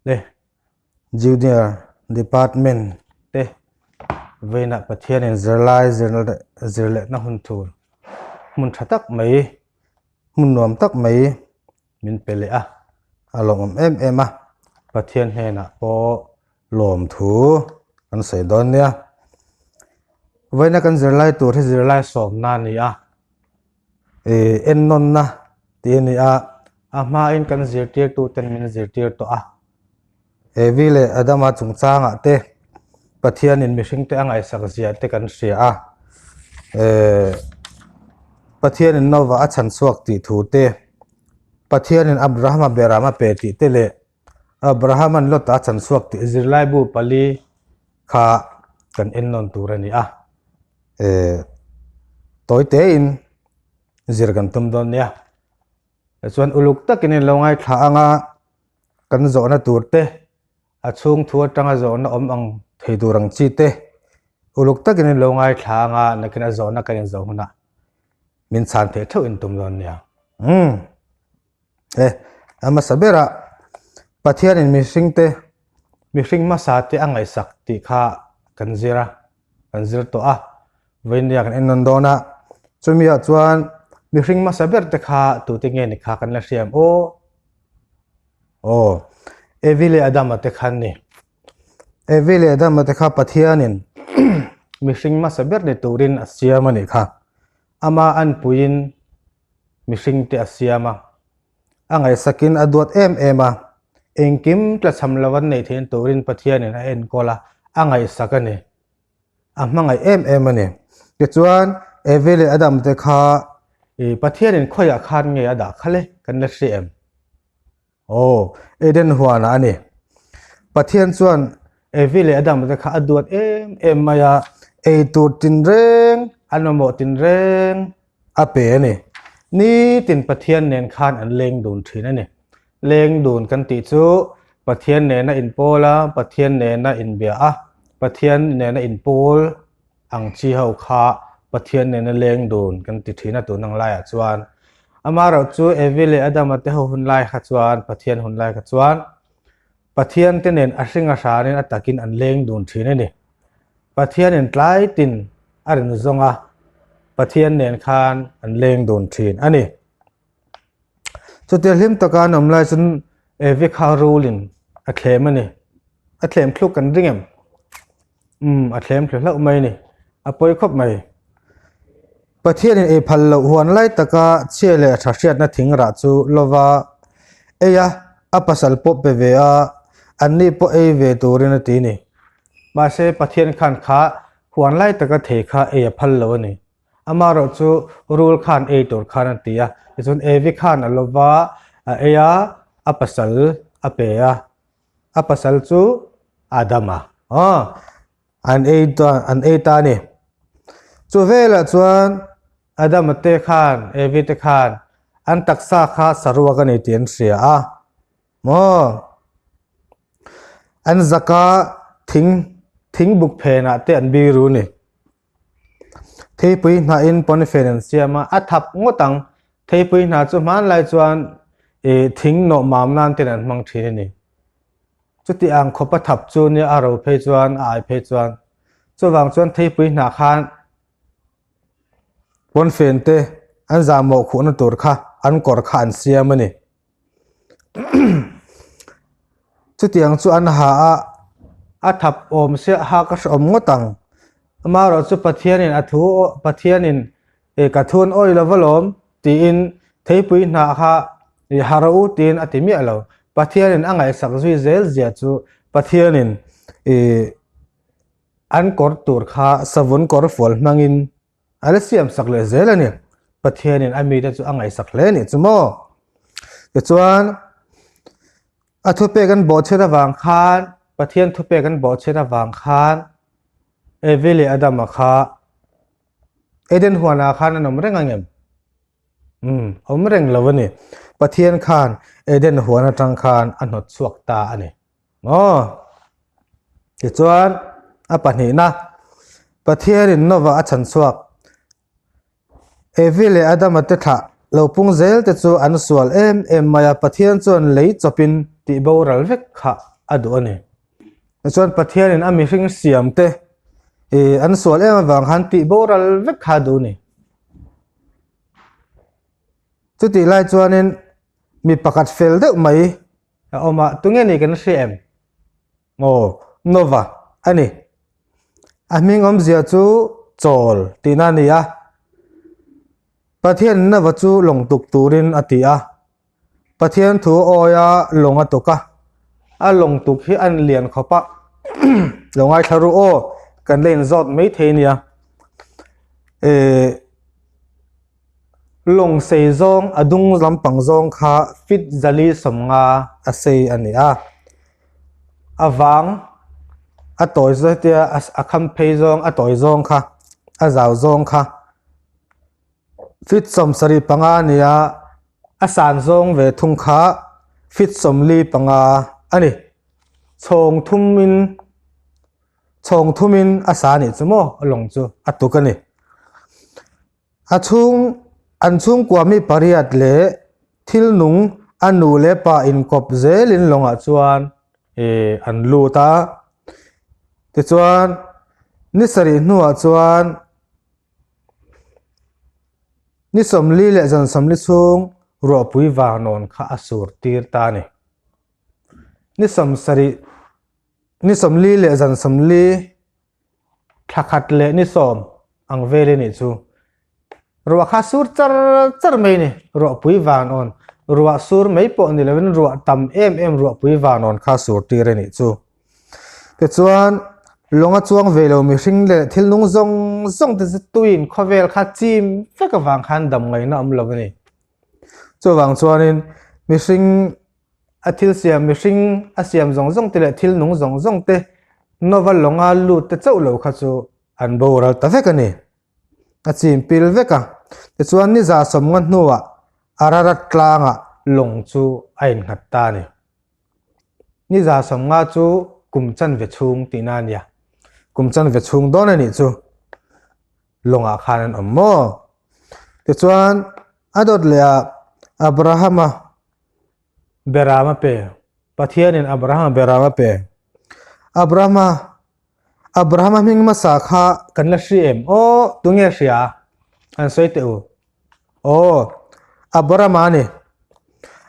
Le Junior Department te vawiinah Pathianin zirlai zir lehna hun tur hmun tha tak mai hmun nuam tak mai min pe leh a, a lawmawm em em a, Pathian hnenah pawh lawmthu kan sawi dawn nia. Vawiina kan zirlai tur hi zirlai sawmna a ni a, ih ennawnna tih a ni a, a hmain kan zirtirtuten min zirtir tawh a, Evi leh Adama chungchangah te Pathianin mihringte a ngaihsak zia te kan hria a, eh Pathianin Nova a chhan chhuak tih thu te, Pathianin Abrahama beram a pe tih te leh Abrahama'n Lota a chhan chhuak tih zirlaibu pali kha kan ennawn tur a ni a, eh tawi tein zir kan tum dawn nia. Tichuan uluk takin in lo ngaithla ang a, kan zawhna tur te, a chhung thu atanga zawhna awm ang thei tur ang chi te uluk takin in lo ngaithla ang a, nakin a zawhna kan inzawh hunah min chhan theih theuh in tum dawn nia. Umm. E, a hmasa berah Pathianin mihringte mihring hmasa te a ngaihsak tih kha kan zir a, kan zir tawh a, vawinia kan en nawn dawn a, chumiah chuan mihring hmasa ber te kha tute nge ni kha kan la hriam aw. Aw, Evi leh Adama te kha an ni. Evi leh Adama te kha Pathianin mihring hmasa ber ni turin a siam a nih kha. Ama anpuiin mihring te a siam a, a ngaihsakin a duat em em a, engkim tlachham lo an neih theihna turin Pathianin a enkawl a, a ngaihsak a ni. A hmangaih em em a ni. Tichuan, Evi leh Adam te kha i Pathianin khawiah khan nge a dah kha le kan la hria em? Aw, Eden huanah a ni. Pathian chuan Evi leh Adam te kha a duat em em mai a, ei tur tinreng, an mamawh tinreng a pe a ni. Nitin Pathian nen khan an leng dun thin a ni. Leng dun kan tih chu Pathian nena inpawl a, Pathian nena inbia a, Pathian nena inpawl ang chi ho kha Pathian nena leng dun kan ti thin a tun ang laiah chuan. Amaherawh chu Evi leh Adama te ho hun lai kha chuan, Pathian hun lai kha chuan Pathian te nen a hring a hranin a takin an leng dun thin a ni. Pathianin tlai tin a rin zawng a, Pathian nen khan an leng dun thin a ni. Chutia hlim taka an awm lai chuan Evi kha rulin a thlem a ni. A thlem thluk kan ring em? Umm, a thlem thlu hlauh mai a ni. A pawi khawp mai. Pathianin ei phal loh huan lai taka chhia leh tha hriatna thing rah chu lova ei a, a pasal pawh pe ve a, anni pawh ei ve turin a ti a ni. Mahse, Pathian khan kha huan lai taka thei kha ei a phal lo a ni. Amaherawh chu rul khan ei tur khan a ti a, tichuan Evi khan a lova a ei a, a pasal a pe a, a pasal chu Adama aw an ei ta an ei ta a ni. Chu velah chuan Adama te khan Evi te khan an taksa kha saruak a ni tih an hria a maw an zaka thing thing buk phenah te an biru a ni. Theipui hnahin pawnfen an siam a, a thap ngawt ang. Theipui hna chu hmanlai chuan ih thing nawh mam nan ten an hmang thin a ni. Chuti ang khawp a thap chu nia a ro phei chuan a ai phei chuan. Chuvang chuan theipui hnah khan pawnfen te an zahmawh khuhna tur kha an kawr kha an siam a ni. Chutiang chu an ha a, a thap awm siah ha ka hre awm ngawt ang. Amaherawh chu Pathianin a thu Pathianin ih ka thu an awih lo va lawm tiin theipui hnah kha ih ha rawh u tiin a ti miah lo. Pathianin a ngaihsak zui zel zia chu Pathianin ih an kawr tur kha savun kawr fual hmangin A la siam sak leh zel a ni. Pathianin a mite chu a ngaihsak hle a nih chu maw? Tichuan, a thupek an bawhchhiat avang khan, Pathian thupek an bawhchhiat avang khan, Evi leh Adama kha Eden huanah khan an awm reng ang em? Umm, awm reng lo a ni. Pathian khan Eden huan atang khan a hnawt chhuak ta a ni. Maw? Tichuan, a pahnihna, Pathianin Nova a chhan chhuak. Evi leh Adama te thlah lo pung zel te chu an sual em em mai a, Pathian chuan lei chawpin tih boral vek kha. a duh a ni. Tichuan Pathianin a mihring siam te ih an sual em avang khan tih boral vek kha a duh a ni. Chutih lai chuanin mi pakhat fel deuh mai a awm a, tunge ni kan hria em? Aw, Nova a ni. A hming awmzia chu chawl tihna a ni a. Pathian Nova chu lawng tuk turin a ti a. Pathian thu awia lawng a tuk a. A lawng tuk hi a lian khawp a. Lo ngaithla ru aw, kan la inzawt mai thei nia. Eh. Lawng sei zawng a dung lampang zawng kha feet 450 a sei a ni a, a vang a tawi zawng hetia a kham phei zawng a tawi zawng kha a zau zawng kha feet 75 a ni a, a san zawng ve thung kha feet 45 a ni. Chhawng thumin chhawng thumin a sa nih chu maw lawng chu a tuk a ni. A chhung an chhungkua mi pariat leh thil nung a nu leh pa inkawp zelin lawngah chuan ih an lut a tichuan ni sarih hnuah chuan ni 40 leh zan 40 chhung ruahpui vangnawn kha a sur tir ta a ni. Ni 70 ni 40 leh zan 40 thla khat leh ni 10 ang vel a nih chu. Ruah kha sur char char mai a ni, ruahpui vanawn, ruah sur mai pawh ni lovin ruah tam em em ruahpui vanawn kha sur tir a nih chu. Tichuan lawnga chuang ve lo mihring leh thil nung zawng zawng te chu tuiin khawvel kha chim vek avang khan dam ngaihna awm lo a ni. Chuvang chuanin mihring A thil siam mihring a siam zawng zawng te leh thil nung zawng zawng te Nova lawnga lut te chauh lo kha chu an boral ta vek a ni. A chim pil vek a. Tichuan ni 150 hnuah Ararat tlangah lawng chu a innghat ta a ni. Ni 150 chu kum chanve chhung tihna a nia. Kum chanve chhung dawn a nih chu lawngah khan an awm maw? Tichuan a dawt leh ah Abrahama Beram a pe. Pathianin Abrahama beram a pe. Abrahama Abrahama hming hmasa kha kan la hria em? Aw, tunge hria? An sawi teh u. Aw, Abrahama a ni.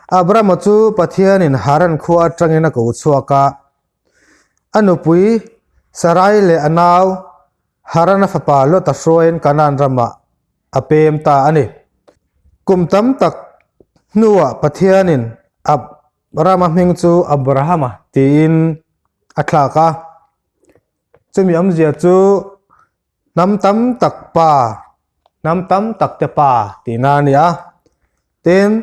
Abrahama chu Pathianin Haran khua atangin a ko chhuak a. A nupui Sarai leh a nau Harana fapa Lota hruaiin Kanaan ramah a pem ta a ni. Kum tam tak hnuah Pathianin Abrama hming chu Abrahama tiin a thlak a. Chumi awmzia chu hnam tam tak pa, hnam tam tak te pa tihna a ni a. Tin,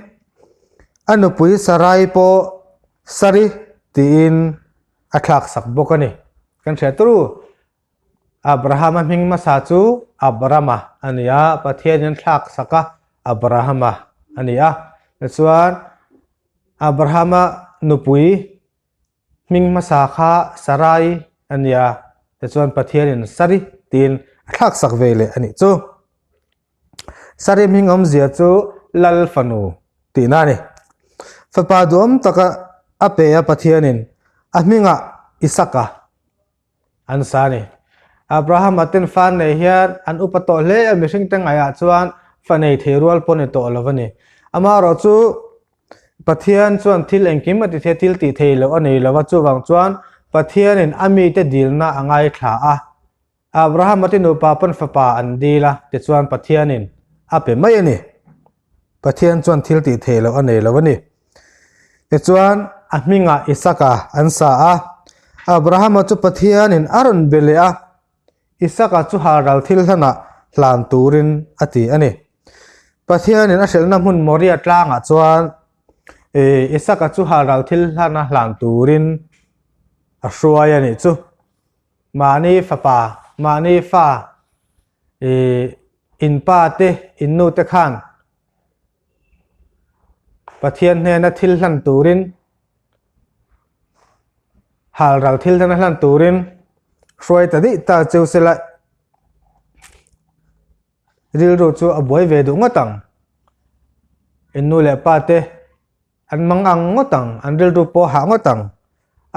a nupui Sarai pawh Sari tiin a thlak sak bawk a ni. Kan hriat turu. Abrahama hming hmasa chu Abrama a ni a, Pathianin thlak sak a, Abrahama a ni a. Tichuan, Abrahama nupui hming hmasa kha Sarai a ni a, tichuan Pathianin Sari tiin a thlak sak ve leh a nih chu. Sari hming awmzia chu Lal fanu tihna a ni. Fapa duhawm taka a pe a Pathianin a hmingah Isaka An sa a ni. Abrahama ten fa nei hian an upa tawh hle a, mihring te ngaihah chuan fa nei thei rual pawh ni tawh lo a ni. Amaherawh chu Pathian chuan thil engkim a ti thei a, thil tih thei loh a nei lo a, chuvang chuan Pathianin a mite dilna a ngaithla a. Abrahama te nupa pawn fapa an dil a, tichuan Pathianin a pe mai a ni. Pathian chuan thil tih theih loh a nei lo a ni. Tichuan, a hmingah Isaka an sa a. Abrahama chu Pathianin a rawn be leh a, Isaka chu halral thil hlanah hlan turin a ti a ni. Pathianin a hrelhna hmun Moria tlangah chuan Isaka chu halral thil hlana hlan turin a hruai a nih chu. Mahni fapa, mahni fa Ih in pa te in nu te khan Pathian hnena thil hlan turin halral thil hlana hlan turin hruai ta daih ta cheu sela rilru chu a buai ve duh ngawt ang. In nu leh pa te an mang ang ngawt ang, an rilru pawh a hah ngawt ang.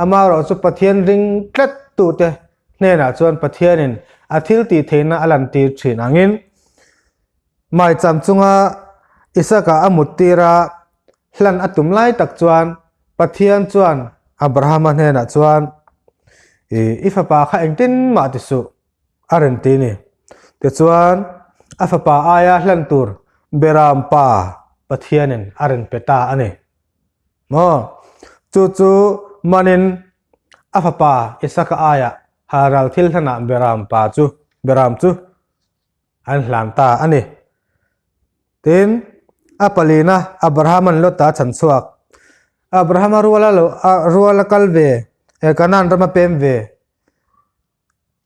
Amaherawhchu Pathian ring tlat tute hnenah chuan Pathianin a thil tih theihna a lantir thin angin maicham chunga Isaka a muttir a, hlan a tum lai tak chuan Pathian chuan Abrahama hnenah chuan, I fapa kha engtin mah ti suh, a rawn ti a ni. Tichuan, a fapa aia hlan tur Beram pa Pathianin a rawn pe ta a ni. Maw? Chu chu manin a fapa Isaka aiah halral thil hlanah Beram pa chu Beram chu an hlan ta a ni. Tin, a palina Abraham-a'n Lota a chhan chhuak. Abraham-a ruala lo ruala kal ve, Kanaan rama pem ve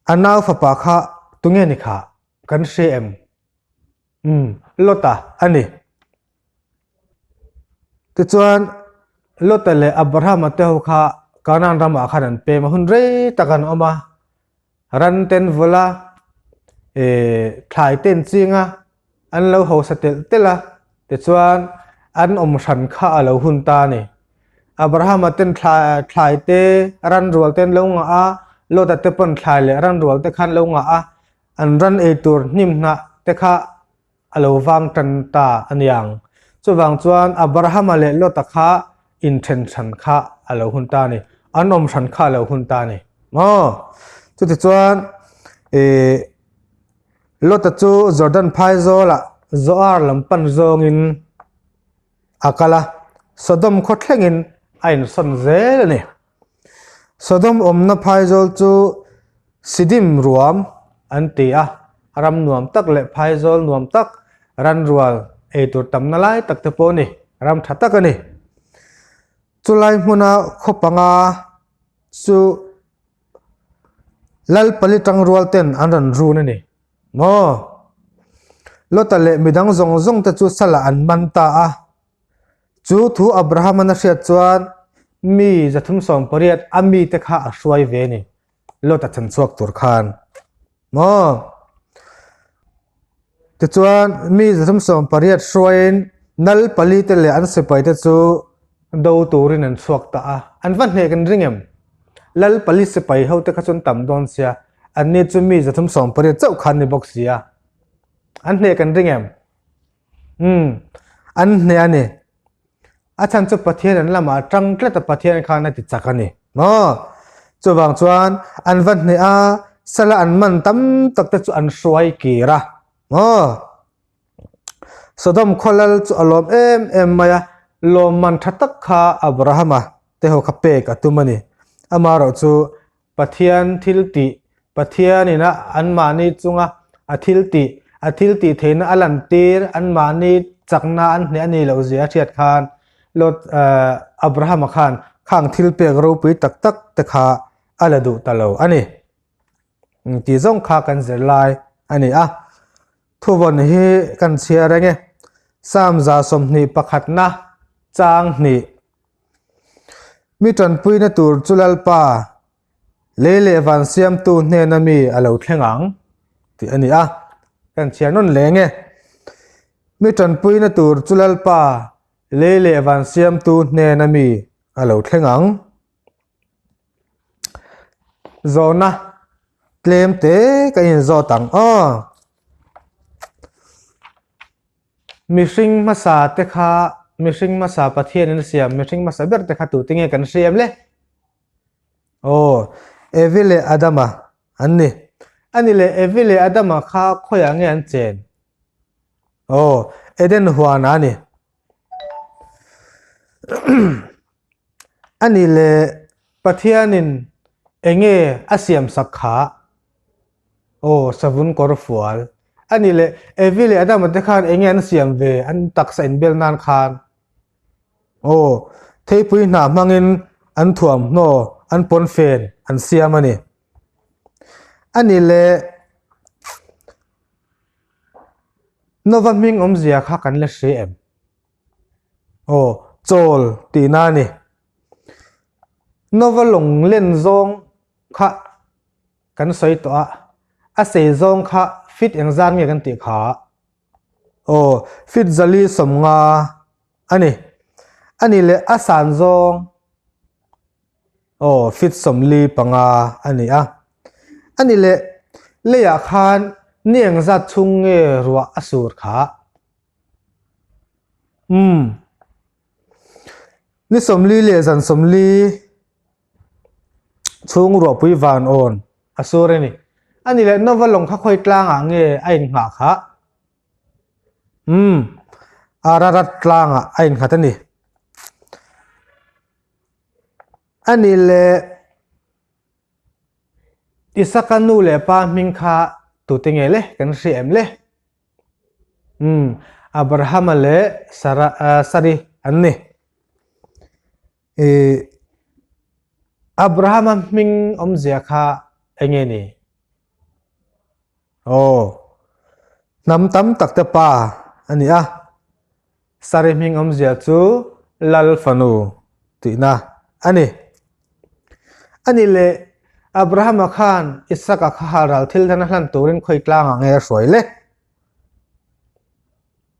A nau fapa kha tunge ni kha kan hre em? Umm, Lota a ni. Tichuan, Lota leh Abrahama te ho kha Kanaan ramah khan an pem a, hun rei tak an awm a, ran ten vul a, eh, thlai ten ching a, an lo hausa telh telh a, tichuan an awm hran kha a lo hun ta a ni. Abrahama ten thlai te ran rual te an lo ngah a, Lota te pawn thlai leh ran rual te kha an lo ngah a, an ran ei tur hnim hnah te kha a lo vang tan ta a niang. Chuvang chuan Abrahama leh Lota kha inthen hran kha a lo hun ta a ni, an awm hran kha a lo hun ta a ni maw? Chutichuan ih. Lota chu Jordan phaizawlah Zoar lam pan zawngin a kal a, Sodom khaw thlengin a insawn zel a ni. Sodom awmna phaizawl chu Sidim ruam an ti a, ram nuam tak leh phaizawl nuam tak, ranrual ei tur tamna lai tak te pawh a ni, ram tha tak a ni. Chulai hmuna khaw panga chu Lalpali tangrual ten an rawn run a ni maw? Lota leh midang zawng zawng te chu salah an man ta a. Chu thu Abraham-an a hriat chuan mi 380 a mite kha a hruai ve a ni, Lota chhan chhuak tur khan maw? Tichuan mi 380 hruaiin nal pali te leh an sipai te chu do turin an chhuak ta a, an va hneh kan ring em? Lal pali sipai ho te kha chu an tam dawn sia, an ni chu mi 380 chauh khan ni bawk sia, an hneh kan ring em? Umm, an hneh a ni. A chhan chu Pathian an lamah tang tlat a Pathian khan a ti chak a ni maw? Chuvang chuan an va hneh a, sala an man tam tak te chu an hruai kir a maw? Sodom khaw lal chu a lawm em em mai a, lawmman tha tak kha Abrahama te ho kha pek a tum a ni. Amaherawh chu Pathian thil tih, Pathianin a anmahni chunga a thil tih, a thil tih theihna a lantir, anmahni chakna an hneh a nih loh zia a hriat khan Lot, Abrahama khan khang thil pek ropui tak tak te kha a la duh ta lo a ni. Tih zawng kha kan zir lai a ni a. Thuvawn hi kan chhiar reng e. Psalm 21na chang hnih. Mi tanpuina tur chu Lalpa, lei leh van siamtu hnena mi a lo thleng ang tih a ni a. Kan chhiar nawn leng e. Mi tanpuina tur chu Lalpa, lei leh van siamtu hnena mi a lo thleng ang. Zawhna tlem te ka inzawt ang aw. Mihring hmasa te kha mihring hmasa Pathian in a siam mihring hmasa ber te kha tute nge kan hria em le? Aw Evi leh Adama an ni. Ani leh Evi leh Adama kha khawiah nge an chen? Aw Eden huanah a ni. A ni leh Pathianin enge a siam sak kha? Aw savun kawr fual. A ni leh Evi leh Adama te khan enge an siam ve an taksa inbel nan khan? Aw theipui hna hmangin an thuamhnaw an pawnfen an siam a ni. A ni leh Nova hming awmzia kha kan la hre em? Aw, chawl tihna a ni. Nova lawng len zawng kha kan sawi tawh a, a sei zawng kha fit engzat nge kan tih kha? Aw, fit zali 50 a ni. A ni leh a san zawng. Aw, feet 45 a ni a. A ni leh, leiah khan ni engzat chhung nge ruah a sur kha? Umm. Ni 40 leh zan 40 chhung ruahpui van awn a sur a ni. A ni leh, Nova lawng kha khawi tlangah nge a innghah kha? Umm. Ararat tlangah a innghat a ni. A ni leh Isaka nu leh pa hming kha tute nge le kan hria em le? Umm Abrahama leh Sara Sari an ni. Ih Abrahama hming awmzia kha eng nge ni? Aw hnam tam tak te pa a ni a. Sari hming awmzia chu Lal fanu tihna a ni. A ni leh Abrahama khan Isaka kha halral thil hlan a hlan turin khawi tlangah nge a hruai le?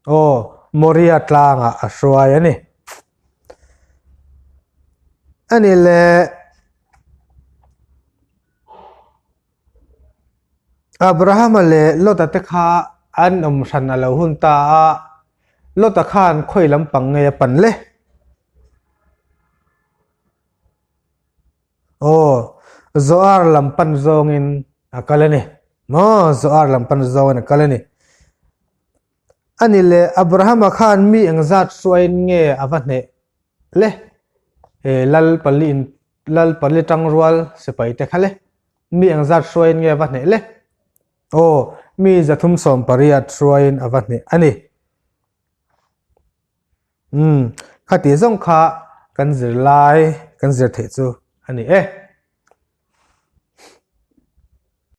Aw, Moria tlangah a hruai a ni. A ni leh Abrahama leh Lota te kha an awm hran a lo hun ta a, Lota khan khawi lampang nge a pan le? Aw, Zoar lam pan zawngin a kal a ni. Maw, Zoar lam pan zawngin a kal a ni. A ni leh, Abrahama khan mi engzat hruaiin nge a va hneh le? He lal pali in lal pali tangrual sipai te kha le. Mi engzat hruaiin nge a va hneh le? Aw, mi 380 hruaiin a va hneh a ni. Umm, khati zawng kha kan zirlai kan zir theih chu a ni e.